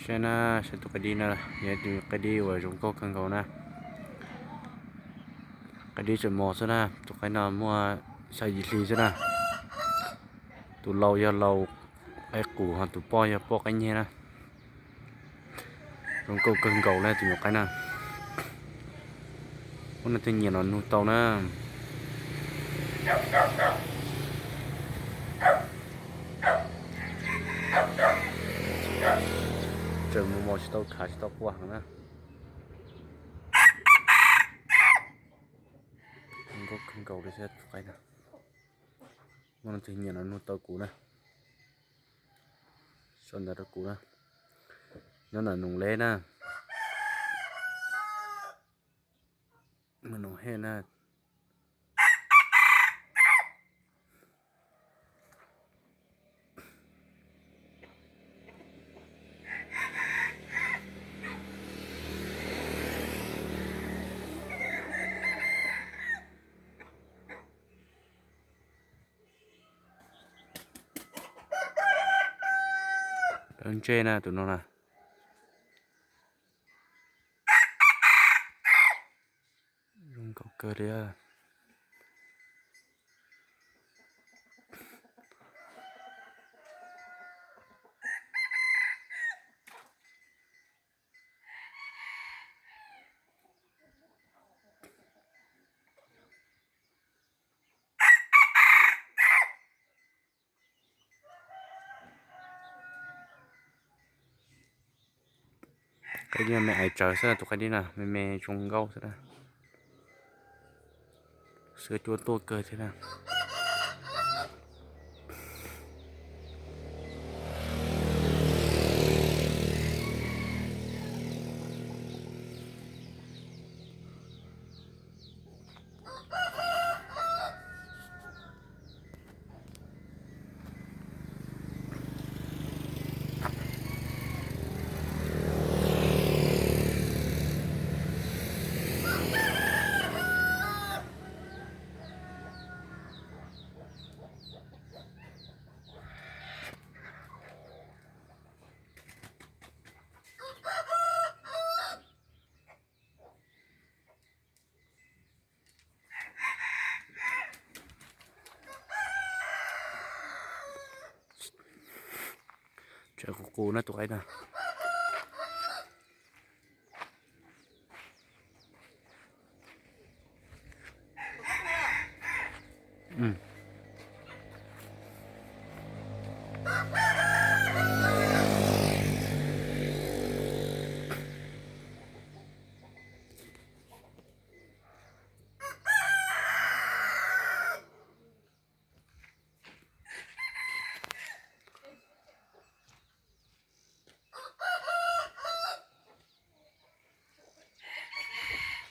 Saib na, saib tus qaib dib na, yog tus qaib dib uas zoo nkauj kawg nkaus na. Qaib dib tseem mos xwb na, tus qaib no muaj xya yim hli xwb na. Tus laus yog laus qaib qus, ho tus poj yog poj qaib nyeg na. Zoo nkauj kawg nkaus li tus nyuam qaib na. Ub, nej leej twg nyiam los nug tau na. Tseem mos mos tsis tau khav tsis tau quaj heev na. Zoo nkauj kawg nkaus li thiab tus qaib na. Muaj leej twg nyiam los nug tau kuv na. Sau ntawv rau kuv na. Nyob ntawm Noom Leb na. Noom Hej na. Dawb ntsej na tus no na. Zoo nkauj kawg li. Qaib dib me ais tsawv xwb, tus qaib dib na me me zoo nkauj xwb na. Xwb cuab tuaj kawg thiab na. Tseem qus qus na tus qaib na.